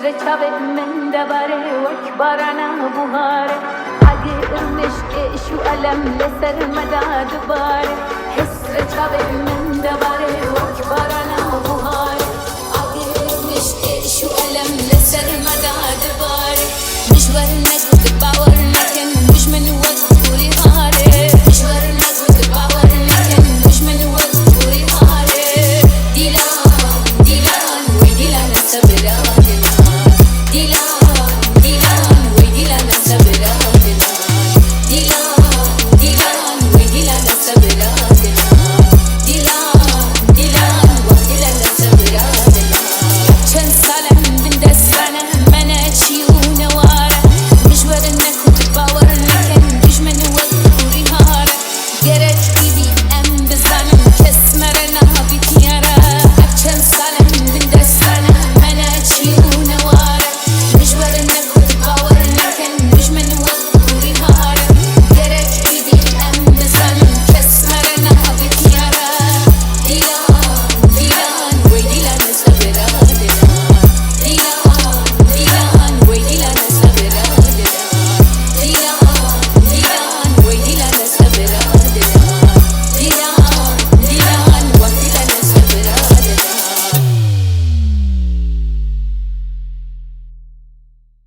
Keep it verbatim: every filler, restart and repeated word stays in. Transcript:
Çavê min de barê wek barana buharê. Agir mişkê şu elem li ser me da dibare. His çavê min de barê wek barana buharê. Agir mişkê şu elem li ser me da dibare. Min ji we re negot bawer nekin, min ji min wek kurî hare. Min ji we re negot bawer nekin, min ji min wek kurî hare. Dîlan, dîlan, wî dîlan sebira dîlan. Dîlan,